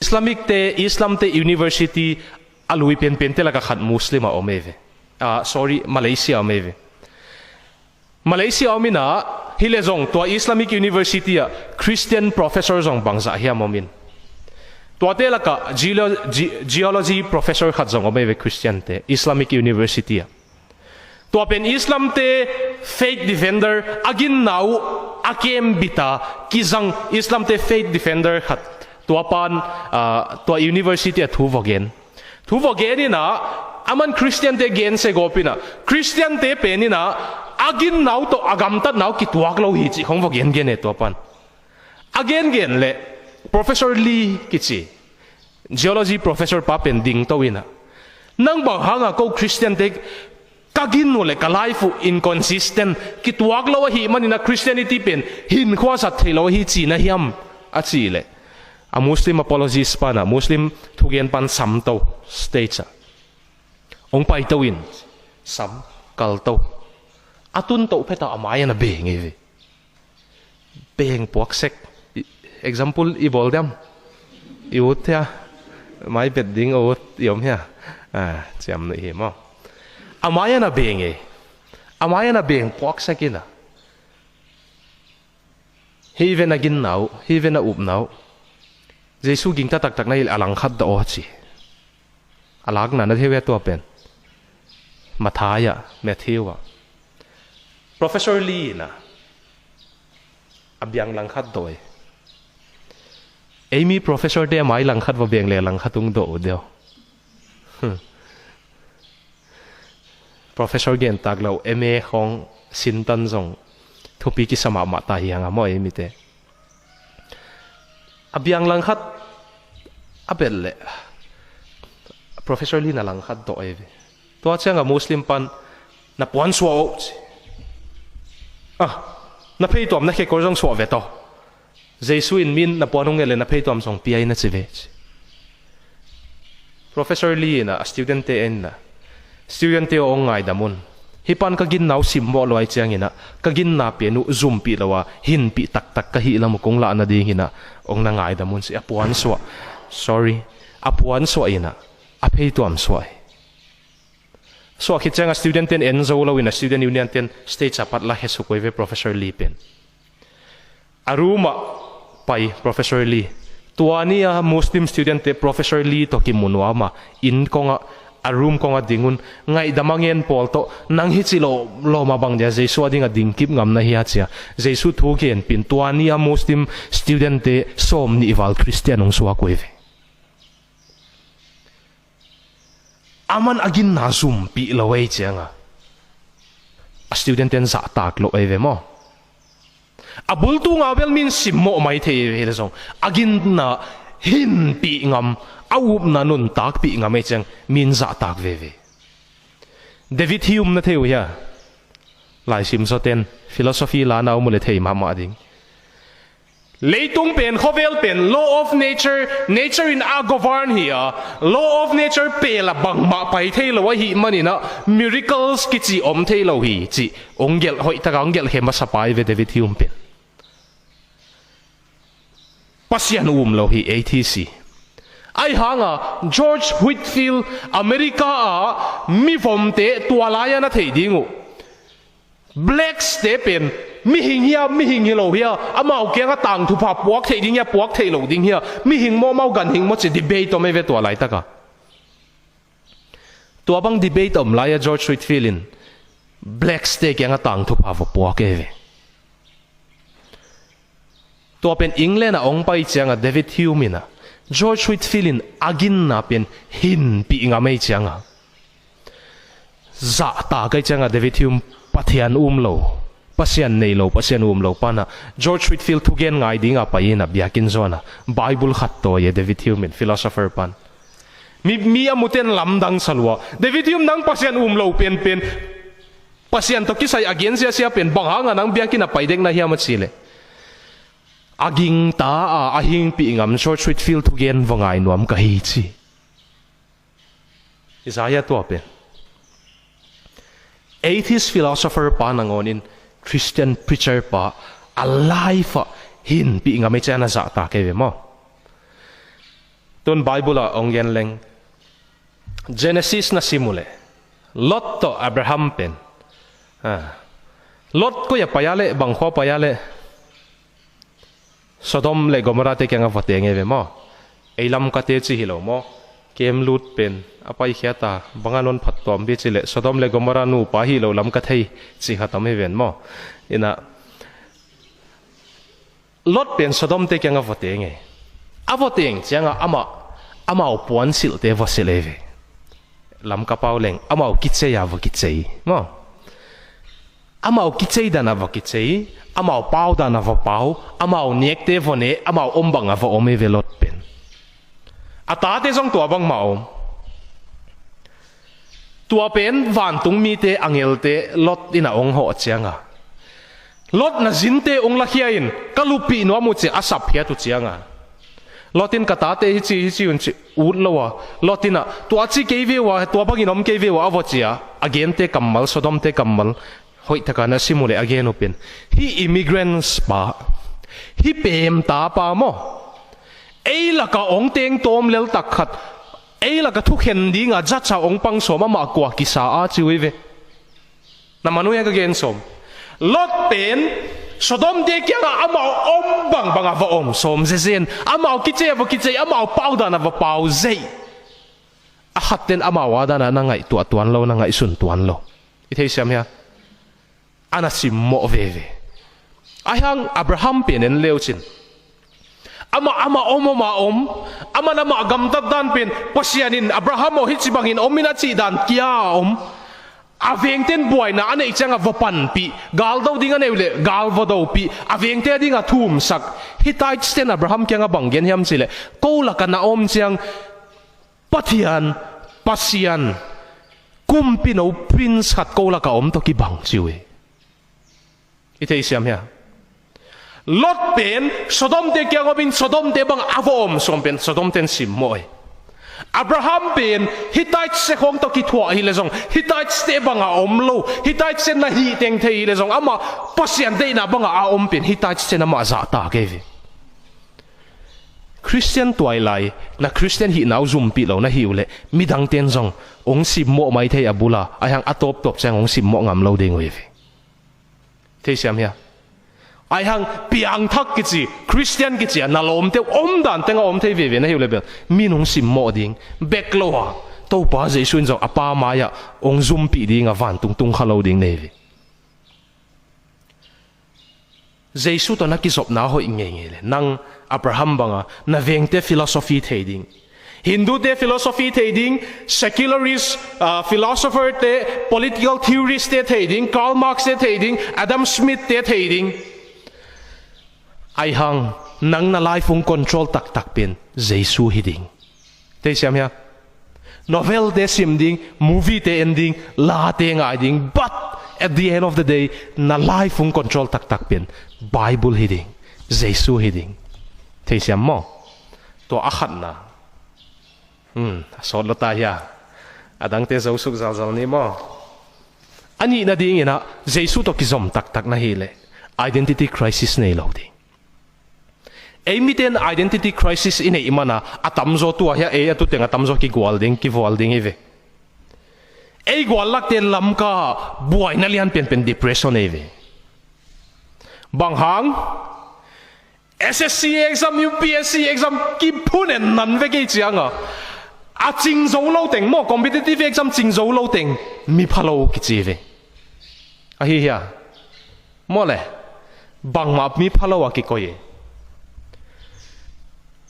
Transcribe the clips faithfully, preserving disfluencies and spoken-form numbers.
Islamic te, Islam te university a lui penpen te lakah khat Muslim a om ei ve. Ah, sorry, Malaysia a om ei ve. Malaysia a om inah, hi le zong tua Islamic University ah Christian professor zong bangzah hiam om in. Tuate lakah geolo-, ge-, geology professor khat zong om ei ve, Christian te, Islamic University ah. Tua pen Islam te faith defender, a ginna uh a kembit a kizang Islam te faith defender khat. Tua pan, ah, tua university ah thu va gen. Thu va gen inah, aman Christian te gen se gawp inah, Christian te pen inah, a ginna uh tawh a gamtatna uh kituak lo hi cih khong va gengen e tua pan. A gengen leh Professor Lee kici, geology professor pa pen dingto inah, nang bang hanga ko Christian te ka gin uh le ka life uh inconsistent, kituak lo ahih maninah Christianity pen hinkhua zat thei lo ahi cihna hiam, a cih leh, a Muslim apologist panah, Muslim thugen pan samto, stage ah hong paito in, sam kalto, a tuntoh phetah a mai-ah na beng ei ve. Beng puaksek. I, example i bawl diam? I ut hia? Mai bet ding a ut i om hia? Ah, ciam nuih hi maw. A mai-ah na beng ei. A mai-ah na beng puaksek inah, hih ven a ginna uh, hih ven a upna uh, Jesu gingta taktak na hih leh a langkhat dah aw ci. A lakna na thei uh hia tua pen? Matthai ah, Matthew ah. Professor Lee inah a biang langkhat dah ei. Ei mi professor te a mai langkhat va beng le langkhat hong dah uh deuh. Hmm. Professor gen tak lo, M A khong sintan zong thupi kisa mahmah ta hi hang a maw ei mite. A biang langkhat a bet leh Professor Lee na langkhat dah ei ve. Tua ciangah Muslim pan, na puansuah uh ci. Ah, na pheituam na khekol zong suah ve tawh. Jesu in min na puan hong nget le na pheituam zong pia in a ci ve ci. Professor Lee inah a student te en inah, student te aw, hong ngaidam un. Hih pan ka ginna uh simmawh lo ahih cianginah ka ginna pen uh zumpih lo a hinpih taktak ka hih lam uh kong lah nadinginah hong na ngaidam un ci. A puansuah, sorry, a puansuah inah a pheituam suah hi. Suah khit ciangah student ten en zo lo inah student union ten stage a pat la hesuk uh ei ve Professor Lee pen. A room ah pai Professor Lee. Tua ni a Muslim student te Professor Lee tawh kimu nuam a, inn kongah, a room kongah ding un, ngaihdam a ngen pawl tawh, nang hih ci lo lawm a bang dia Jesu a dingah dingkip ngam na hia ci a, Jesu thu genpih in tua ni a Muslim student te sawmnih val Christian hong suak uh ei ve. Aman a ginna zumpih lo ei cianga a student ten zahtak loh ei ve maw? A bultunga bel min simmawh mai thei ei ve hi le zong a ginna hinpih ngam, a upna nuntakpih ngam ei ciang min zahtak veve. David Hume na thei uh hia? Laisim zawten philosophy lana um uh le thei mahmah ding. Leitung pen, khawvel pen, law of nature, nature in a govern hi a, law of nature pel a bangmah pai thei lo ahih maninah miracles kici om thei lo hi cih hong gelh hoihtaka hong gelh khe masa pai ve David Hume pen. Pasian um lo hi, atheist hi. Ahi hanga George Whitefield America ah mivomte tua lai-a na theih ding uh. Blacks te pen mihing hia, mihing hi lo hia, amau kiangah tangthupha puak theih ding hia, puak theih lo ding hia, mihing maw, amau ganhing maw ci debate om ei ve tua laitaka. Tua bang debate om lai-a George Whitefield in Blacks te kiangah tangthupha va puak ei ve. Tua pen England ah hong pai cianga David Hume inah George Whitefield in a ginna pen hinpih ngam ei cianga zahtak ei cianga David Hume Pathian um lo, Pasian nei lo, Pasian um lo pana George Whitefield thugen ngai dinga pai inah biakinn zuana Bible khat tawi a David Hume in philosopher pan. Mi, mi a muten lamdang salua, David Hume nang Pasian um lo penpen, Pasian tawh kisai a gen siasia pen bang hanga nang biakinn a pai dek na hiam a cih leh, a gingta a, a hingpih ngam George Whitefield thugen va ngai nuam ka hi ci. Isaiah tua pen atheist philosopher pa nangawnin Christian preacher pa a life ah hinpih ngam ei cianga zahtak ei ve maw? Tun Bible ah hong gen leng, Genesis na sim uh leh Lot tawh Abraham pen, ah, Lot koi a pai a leh, bang khua pai a leh, Sodom le Gomorrah te kiangah va teng ei ve maw. Ei Lamka te ci hi lo maw. Kem lut pen a paikhiat a, bang a non phattuam bia ci leh Sodom le Gomorrah nupa hi lo Lamka thei ci khat om hi ven maw. Inah Lot pen Sodom te kiangah va teng ei. A va teng ciangah amah, amau puansilhte va silh ei ve. Lamka pau leng amau kicei a va kicei maw. Amau kicei dan a va kicei, amau pau dan a va pau, amau nekte va ne, amau om bang a va om ei ve Lot pen. A tate zong tua bangmah om. Tua pen vantung mite, angelte Lot in a hong hawh cianga, Lot, na zinte hong lakhia in, ka luppih nuam uh, ci a sapkhiat uh cianga, Lot in ka tate hici hici un ci ut lo a, Lot in ah tua ci kei ve uh a, tua bangin om kei ve uh a, a va cia, a gente kammal, Sodomte kammal hoihtaka na sim uh leh a gen uh pen, hih immigrants pa, hih peemta pa maw, ei laka hong teng tawm leltak khat, ei laka thukhen dinga judge a hong pang sawm, amah kua kisa a, ci uh hi ve. Na man uh hia ka gen sawm? Lot pen Sodomte kiangah amau om bangbang a va om sawm zezen, amau kicei a va kicei, amau pau dan a va pau zeih. A khatten amau a dan a na ngaihtuah tuan lo, na ngaihsun tuan lo. I theisiam hia? A na simmawh veve. Ahi hang Abraham pen en leucin, amah, amah om om a om, amah, amah gamtat dan pen, Pasian in Abraham aw, hici bangin om in a cih dan kia a om. A vengten buaina a neih cianga va panpih, galdo ding a neih uh leh gal va dopih, a vengte a dinga thumsak. Hittiteste in Abraham kianga bang gen hiam cih leh, ko laka na om ciang Pathian, Pasian, kumpino, prince khat ko laka om tawh kibang, ci uh hi. I theisiam hia? Lot pen Sodomte kiang om in Sodomte bang a va om sawm pen Sodomten simmawh ei. Abraham pen Hittiteste khawng tawh kithuah hi leh zong, Hittiteste banga om lo, Hittiteste na hih teng thei hi leh zong, amah Pasian deihna banga a om pen Hittiteste in amah zahtak ei ve. Khristian tuailai, na Khristian hihna uh zumpih lo na hih uh leh, midangten zong hong simmawh mai thei a bula, ahi hang a tawptawp ciang hong simmawh ngam lo ding uh hi ve. Theisiam hia? Ahi hang piangthak kici, Khristian kici a na lawmte uh omdan tengah om thei veve na hi uh leh bel, min hong simmawh ding bek lo a, Topa Jesu in zong a Pa mai-ah hong zumpih dinga vantung tung kha lo ding na hi ve. Jesu tawh na kizopna hoih ngeingei leh, nang Abraham banga na vengte philosophy thei ding, Hindute philosophy thei ding, secularist, ah, philosopher-te, political theorist-te thei ding, Karl Marx-te thei ding, Adam Smith-te thei ding. Ahi hang nang na life hong control taktak pen Jesu hi ding. Theisiam hia? Novel-te sim ding, movie-te en ding, late ngai ding, but at the end of the day, na life hong control taktak pen Bible hi ding, Jesu hi ding. Theisiam maw? Tua a khatna. Hmm, a sawt lo ta hia? A dangte zosuk zalzal ni maw? A nihna dingin ah, Jesu tawh kizom taktak na hi leh, identity crisis nei lo ding. Ei miten identity crisis i neih mana, a tamzaw tua hia, ei a tuteng a tamzaw kigual ding, kivual ding hi ve. Ei guallakte Lamka buaina lian penpen depression ei ve. Bang hang? S S C exam, U P S C exam kiphun en nan vek ei cianga, a cingzo lo teng maw, competitive exam cingzo lo teng mi phalo kici ve. Ahi hia? Maw le, bangmah mi phalo a kikoi e.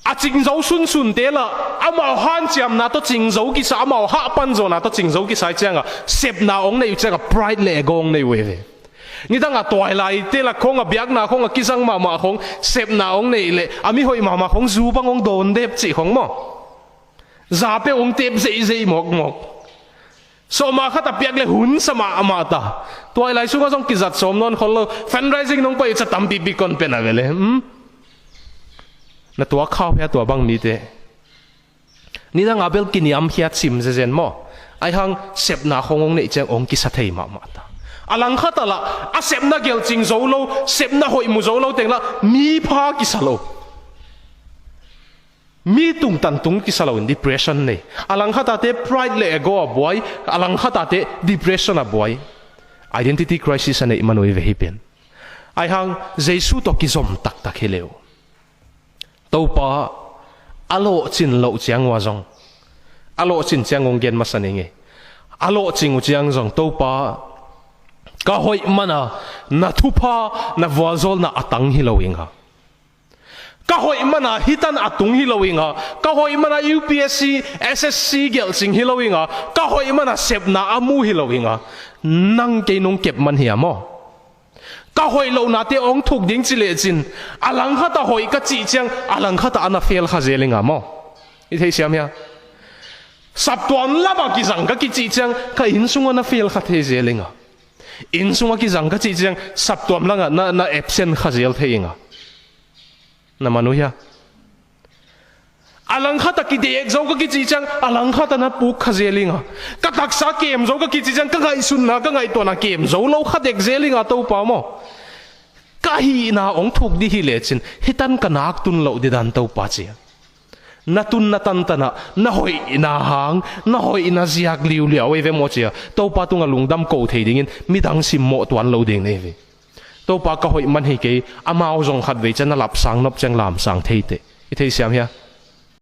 A cingzo sunsunte lah amau hanciamna tawh cingzo kisa, amau hahpanzawhna tawh cingzo kisa i cianga sepna hong neih uh cianga pride le ego hong nei uh e ve. Nidanga tuailaite lah khong a biakna khong a kizang mahmah khong sepna hong neih leh a mihoih mahmah khong zu bang hong dawn dep cih khong maw? Za peuh hong tep zeihzeih mawkmawk. Sawmah khat a piak le hun sa mahmah ta. Tuailai sungah zong kizat sawm nawn khol lo. Fundraising nong pai uh ca tampipi kon pen a vele, hmm? Na tuak khau hia tua bang mite? Nidanga bel kiniamkhiat sim zezen maw? Aihang sepna khong hong neih ciang hong kisa thei mahmah ta. A langkhat ah lah a sepna gelh cing zo lo, sepna hoih mu zo lo teng lah mi pha kisa lo. Mi tungtan tung kisa loin depression nei. A langkhatate pride le ego a buai, a langkhatate depression a buai. Identity crisis a neih man uh hi ve hih pen. Ahi hang Jesu tawh kizom taktak hi le uh. Topa a lawhcin loh ciang uh a zong, a lawhcin ciang uh hong gen masa ning ei. A lawhcing uh ciang zong, Topa, ka hoih mana na thupha, na vualzawlna a tang hi lo ing a. Ka hoih mana hih tan a tung hi lo ing a. Ka hoih mana U P S C, S S C gelhcing hi lo ing a. Ka hoih mana sepna a mu hi lo ing a. Nang kei nong kep man hi a maw? Ka hoih lohnate hong thuk ding ci lecin, a langkhat a hoih ka cih ciang, a langkhat ah a na fail kha zel ing a maw? I theisiam hia? Saptuam lamah kizang ka kicih ciang, ka inn sungah na fail kha thei zel ing a. Inn sungah kizang ka cih ciang, saptuam lamah na, na absent kha zel thei ing a. Na man uh hia? A langkhat a kidek zo ka kicih ciang, a langkhat a na puk kha zel ing a. Ka taksa kem zo ka kicih ciang, ka ngaihsutna, ka ngaihtuahna kem zo lo kha dek zel ing a, Topa maw? Ka hihna hong thuk dih hi lecin, hih tan ka nak tun loh dih dan, Topa, ci a. Na tunna tantanah na hoihna hang, na hoihna ziak liuliau ei ve maw, ci a. Topa tungah lungdam ko thei dingin midang simmawh tuan lo ding nei ve. Topa, ka hoih man hi kei, amau zong khatvei ciang na lapsang nop ciang lamsang thei teh. I theisiam hia?